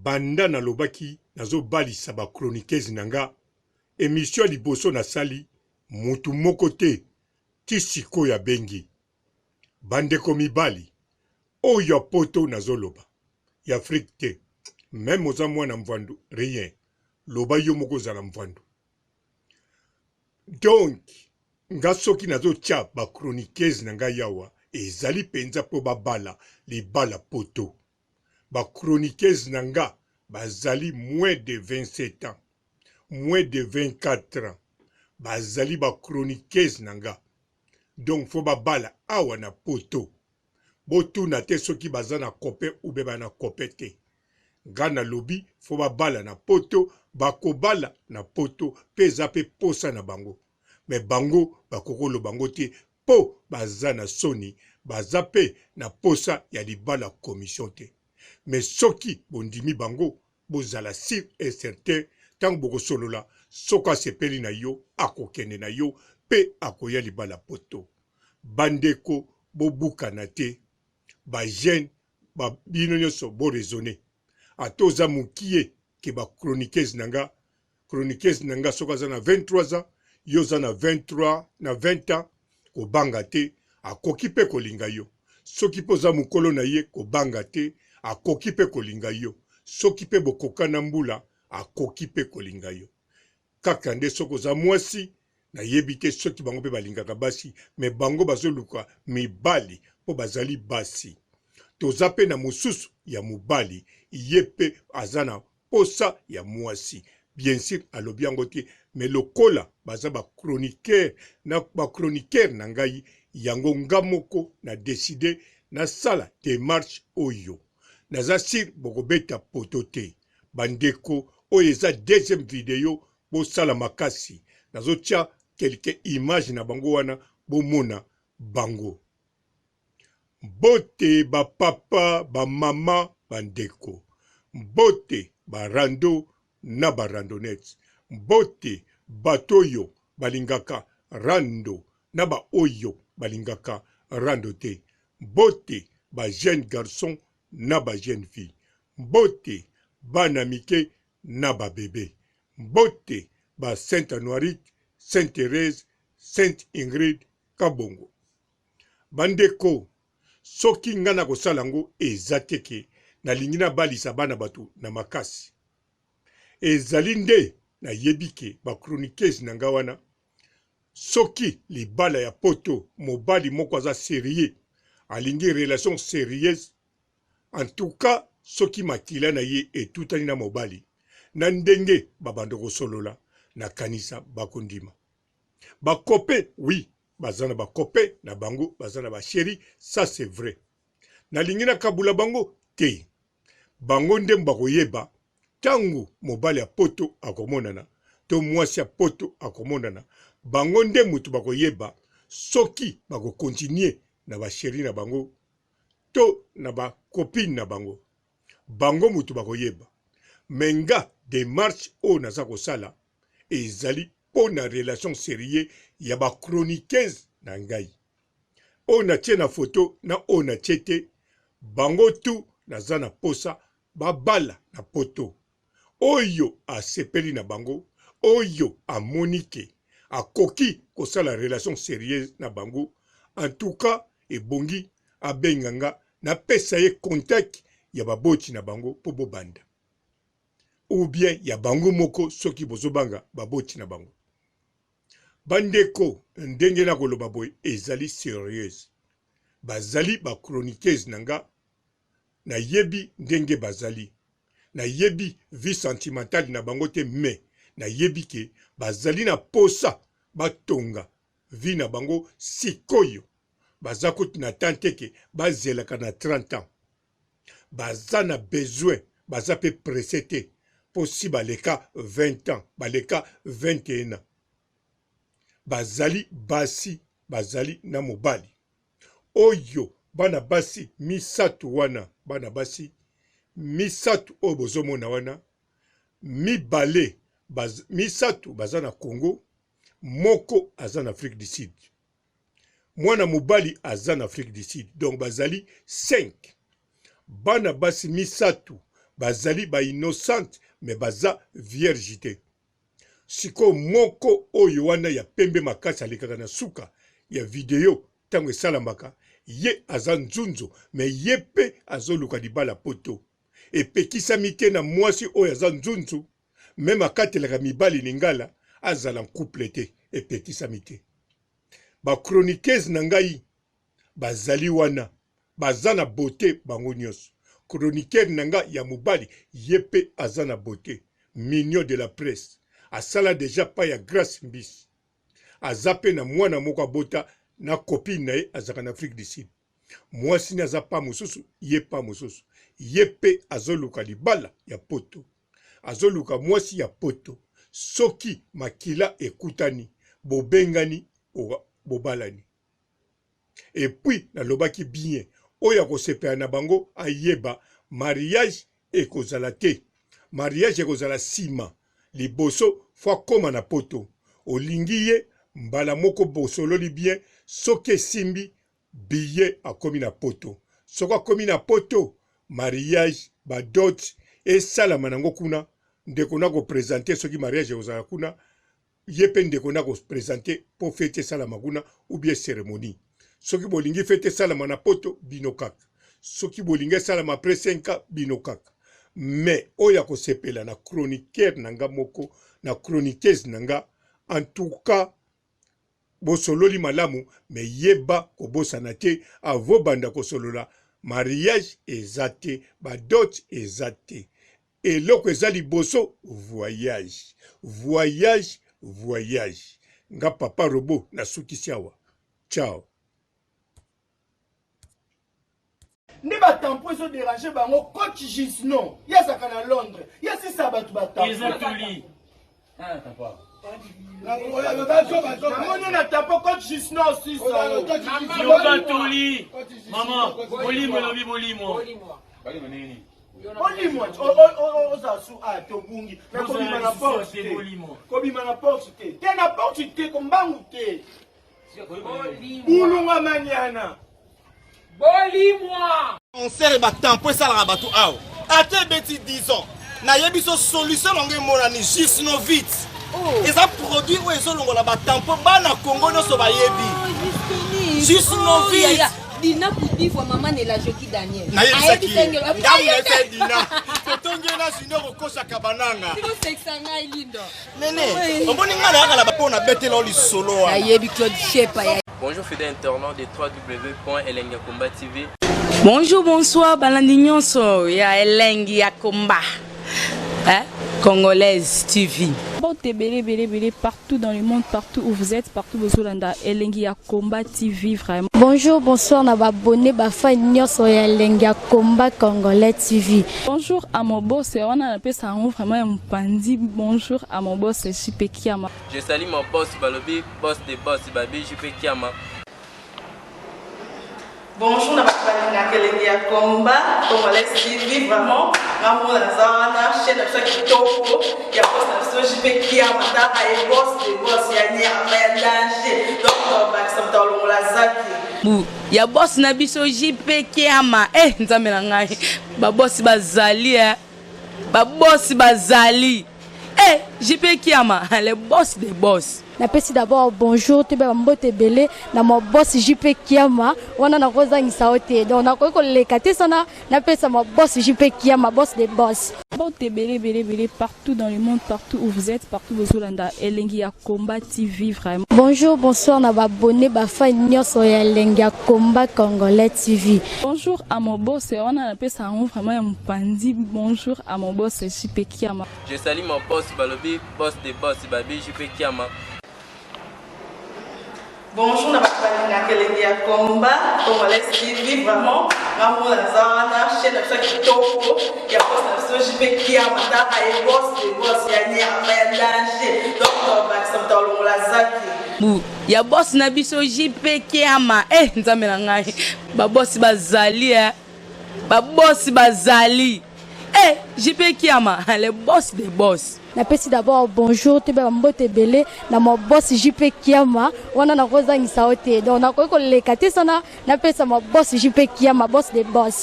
Banda nalobaki nazobalisa ba chroniqueuse na nga, emission ya liboso nasali mutu moko te ti sikoyo abengi. Bandeko mibali oyo ya poto nazoloba ya Afrique te meme oza mwana mvandu rien loba yo moko ozala mvandu. Donc nga soki nazotia ba chroniqueuse na ngai awa ezali penza po babala libala poto. Ba chroniqueuse na nga bazali moins de 27 ans, moins de 24 ans bazali ba chroniqueuse na nga donc faut babala awa na poto. Botuna te soki baza na copain ou bien ba na copain te. Nga nalobi faut babala na poto, bakobala na poto pe eza pe posa na bango. Mais bango bakoki koloba yango te po baza na soni, baza pe na posa ya libala commission te. Mais soki bondimi bango, bozala sur et certain tango bokosolola soki asepeli na yo akokende na yo pe akoya libala poto. Ba ndeko bobukana te, ba jeunes ba bino nionso bo raisonner. Ata oza mukie ke ba chroniqueuse na nga, chroniqueuse na nga soki aza na 23 ans, yo oza na 23 na 20 ans, kobanga te, akoki pe kolinga yo. Soki pe oza mukolo na ye, kobanga te, akoki pe kolinga yo. Soki pe bokokana mbula, akoki pe kolinga yo. Kaka nde soki oza mwasi, nayebi te soki bango pe balingaka basi, mais bango bazoluka mibali po bazali basi. Toza pe na mosusu ya mobali, ye pe aza na posa ya mwasi. Bien sur alobi yango te, mais lokola baza ba chroniqueurs na ba chroniqueurs na ngai, yango nga moko na decider nasala demarche oyo. Naza sur bokobeta poteau te. Ba ndeko oyo eza deuxième video bosala makasi nazo tia quelques images na bango wana bomona bango. Mbote ba papa, ba mama, ba ndeko. Mbote ba rando na ba randonnettes. Mbote bato oyo balingaka rando na ba oyo balingaka rando te. Mbote ba jeunes garçons na ba jeunes filles. Mbote bana mike na ba bebe. Mbote ba Sainte Anuarite, Sainte Therèse, Sainte Ingrid Kabongo. Ba ndeko soki nga nakosala yango eza te ke nalingi nabalisa bana batu na makasi. Ezali nde nayebi ke ba chroniqueuse na nga wana soki libala ya poto mobali moko aza serieux alingi relation serieuse En tout cas soki makila na ye etutani na mobali na ndenge babanda kosolola nakanisa bakondima. Ba copains oui baza na ba copains na bango baza na ba cherie ça c'est vrai. Nalingi nakabula bango te. Bango nde bakoyeba tango mobali ya poto akomonana to mwasi ya poto akomonana bango nde mutu bakoyeba soki bako continuer na ba cherie na bango to na ba copine na bango bango mutu bakoyeba mais nga demarche oyo naza kosala ezali po na relation serieux ya ba chroniqueuse na ngai oyo natie na photo na oyo natie te bango tout naza na posa babala na poto Oyo asepeli na bango, oyo amoni que akoki kosala relation serieuse na bango, en tout cas ebongi abenga nga napesa ye contact ya baboti na bango po bobanda. Ou bien ya bango moko soki bozobanga baboti na bango. Bandeko ndenge nakoloba boye ezali serieuse. Bazali ba chroniqueuse na nga Nayebi ndenge bazali. Nayebi vie sentimentale na bango te mais nayebi ke bazali na posa batonga vie na bango sikoyo. Baza kutu na temps te ke bazelaka na 30 ans. Baza na besoin, baza pe presse te po si baleka 20 ans, baleka 21 ans. Bazali basi, bazali na mobali. Oyo bana basi misatu wana, bana basi misatu oyo bozomona wana, mibale baz, misatu baza na Congo, moko aza na Afrique du Sud. Mwana mobali aza na Afrique du Sud, donc bazali 5. Bana basi misatu Bazali ba innocente mais baza vierge te. Sikoyo moko oyo wana ya pembe makasi alekaka na suka ya video tango esalamaka ye aza nzunzu mais ye pe azoluka libala poto. Epekisami te na mwasi oyo aza nzunzu meme akatelaka mibali lingala azala en couple te epekisami te. Ba chroniqueuses na ngai bazali wana baza na beaute bango nionso. Chroniqueur na nga ya mobali ye pe aza na beaute mignon de la presse asala dejà pa ya grace mbisi aza pe na mwana moko abota na copine na ye azalaka na Afrique du Sud mwasi ne aza pa mosusu ye pa mosusu ye pe azoluka libala ya poto azoluka mwasi ya poto soki makila ekutani bobengani bobalani Et puis nalobaki bien oyo akosepela na bango ayeba mariage ekozala te mariage ekozala sima liboso faut akoma na poto olingi ye mbala moko bosololi bien soki esimbi billet akomi na poto soki akomi na poto mariage ba dot esalama nango kuna ndeko nako presente soki mariage ekozala kuna ye pe ndeko nako presente po feti esalama kuna ou bien ceremonie soki bolingi feti esalama na poto bino kaka soki bolingi esalama après 5 ans bino kaka mais oyo akosepela na chroniqueur na nga moko na chroniqueuse na nga en tout cas bosololi malamu mais yeba kobosana te avo banda kosolola mariage eza te ba dot eza te Eloko eza liboso voyage voyage voyage nga papa robot na sukisi awa ciao. Nde ba tampon ezo deranger bango coach Gisno ye azalaka na Londres ye asisa bato ba tampon. Eza toli. Namoni na tampon coach Gisno asisa. Yoka toli. Maman, bolimo elobi bolimo. Bolimwa ozala su a tobungi me kobima na porte te kobima na porte te te na porte te kombangu te bulunga maniana bolimwa concert ba tampo esalaka bato awa ata ebeti 10 ans nayebi so solution nango emonani jusnovit oh. eza produit oyo ezolongola batampo bana congo nyonso bayebi oh, jusnovit oh, Dina Kudifwa maman ne la Joki Daniel. Nayebisaki ye. Ngambo na ye Dina. Totongi ye na Junior okosha kabananga. Siko sekisa ngai Lindo. Nene, omoni ngai nayaka na bapo na betela yo lisolo wana. Nayebi Claude Shepa ya. Bonjour fidèles internautes de www.elengiyakomba TV. Bonjour, bonsoir, balandi nyonso ya elengi ya komba. Hein? Congolaise TV. Mbote ebele ebele ebele partout dans le monde partout où vous êtes partout bozolanda elengi ya combat TV vraiment. Bonjour bonsoir na ba abonnes ba fan nionso ya elengi ya combat congolais TV. Bonjour à mon boss wana napesa yango vraiment ya mopanzi bonjour à mon boss JP Kiama. Je salue mon boss balobi boss de boss babi JP Kiama. Bonjour na bato balingaka elengi ya combat congolais TV vraiment nga moko naza wana chaîne na biso ya kitoko ya boss na biso JP Kiama taka ye boss de boss ya nyama ya danger donc bakisa moto alongola zaki Bu ya boss na biso JP Kiama eh nzambe na ngai ba boss bazali eh ba boss bazali eh JP Kiama le boss de boss. Napesi d'abord bonjour toyeba ba mbote ebele na mon boss JP Kiama wana nakozangisa yo te donc nakoki koleka te sana napesa mon boss JP Kiama boss de boss. Mbote ebele ebele ebele partout dans le monde partout où vous êtes partout bozolanda elengi ya combat TV vraiment. Bonjour bonsoir na ba abonnes ba fans nionso ya elengi ya combat congolais TV. Bonjour à mon boss wana napesa yango vraiment ya mopanzi bonjour à mon boss JP Kiama. Je salue mon boss balobi boss de boss babi JP Kiama. Bonjour na bato balingaka elengi ya combat congolais TV vraiment nga moko naza wana chaîne na biso ya kitoko ya boss na biso JP Kiama taka ye boss de boss ya nyama ya danger donc bakisa moto alongola zaki Bu ya boss na biso JP Kiama eh nzambe na ngai ba boss bazali eh ba boss bazali eh JP Kiama le boss de boss. Napesi d'abord bonjour toyeba ba mbote ebele na mon boss JP Kiama wana nakozangisa yo te donc nakoki koleka te sana napesa mon boss JP Kiama boss de boss.